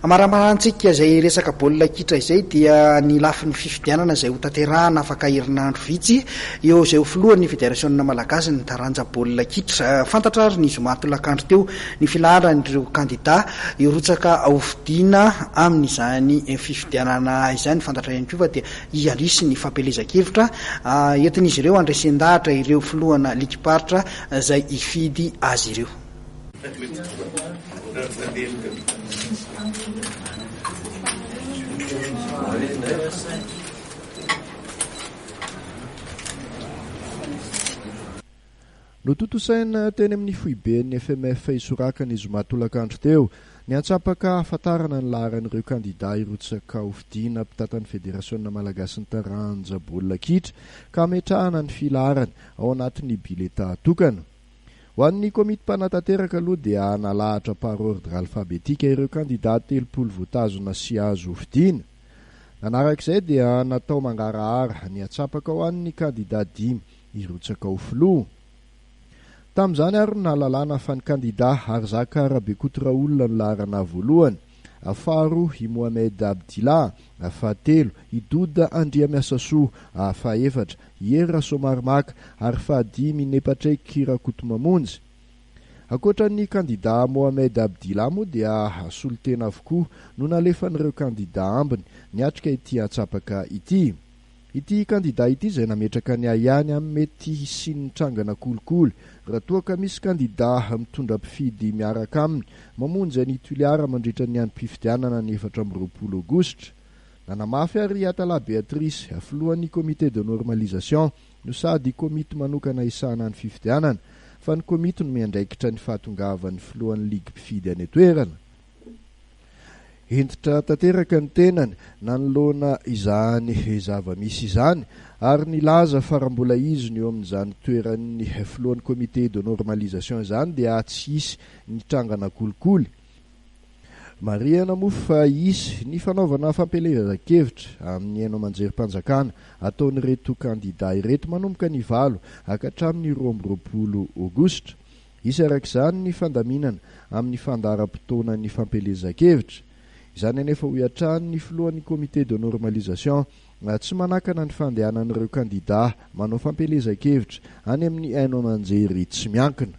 Amaramarantsika izay resaka baolina kitra izay dia ny lafiny fifidianana izay hotanterahana afaka herinandro vitsy eo izay ho filohan'ny federasiona malagasy ny taranja baolina kitra. Fantatra ary ny zoma tolakandro teo ny filaharan'ireo kandida hirotsaka hofidiana amin'izany fifidianana izany. Fantatra ihany koa fa dia hiharisy ny fampielezan-kevitra entin'izy ireo handresen-dahatra ireo filohana ligim-paritra izay hifidy azy ireo. Notontosaina teny amin'ny foiben'ny FMF Isoraka ny zoma tolakandro teo ny antsapaka hahafantarana ny laharan'ireo kandidà hirotsaka hofidiana mpitantan'ny Federasiona malagasin'ny taranja baolina kitra ka hametrahana ny filaharany ao anatin'ny biletà tokana. Ho an'ny komity mpanatanteraka aloha dia nalahatra par ordre alphabétique ireo kandidà 30 voatazona sy azo hofidiana. Nanaraka izay dia natao mangarahara ny atsapaka ho an'ny kandidà dimy hirotsaka ho filoha. Tamin'izany ary no nahalalana fa ny kandidà Harizaka Rabekoto Raoul no laharana voalohany, faharoa i Mohamed Abdillah, fahatelo i Doda Andriamiasasoa, fahaefatra i Hery Rasoamarimaka ary fahadimy i Nepatreky Rakotomamonjy. Ankoatra ny kandidà Mohamed Abdillah moa dia solontena avokoa no nalefan'ireo kandidà ambiny niatrika ity antsapaka ity. Ity kandidà ity izay nametraka ny ahiahiny amin'ny mety hisian'ny trangana kolikoly raha toa ka misy kandidà mitondra mpifidy miaraka aminy mamonjy an'i Toliara mandritra ny androm-pifidianana ny 24 aogositra. Nanamafy ary i Atala Béatrice, filohan'ny Comité de normalisation no sady komity manokana hisahana ny fifidianana, fa ny komity no miandraikitra ny fahatongavan'ny filohan'ny ligy mpifidy any an-toerana. Hentitra tanteraka ny tenany nanoloana izany zava-misy izany ary nilaza fa raha mbola izy no eo amin'izany toeran'ny filohan'ny comité de normalisation izany dia tsy hisy ny trangana kolikoly. Marihana moa fa hisy ny fanaovana fampielezan-kevitra amin'ny haino aman-jerim-panjakana ataon'ireto kandida ireto manomboka ny valo ka hatramin'ny 22 aogositra. Hisy araka izany ny fandaminana amin'ny fandaharam-potoanan'ny fampielezan-kevitra. Izany anefa hoy hatrany ny filohan'ny comité de normalisation tsy manakana ny fandehanan'ireo kandida manao fampielezan-kevitra any amin'ny haino aman-jery tsy miankina.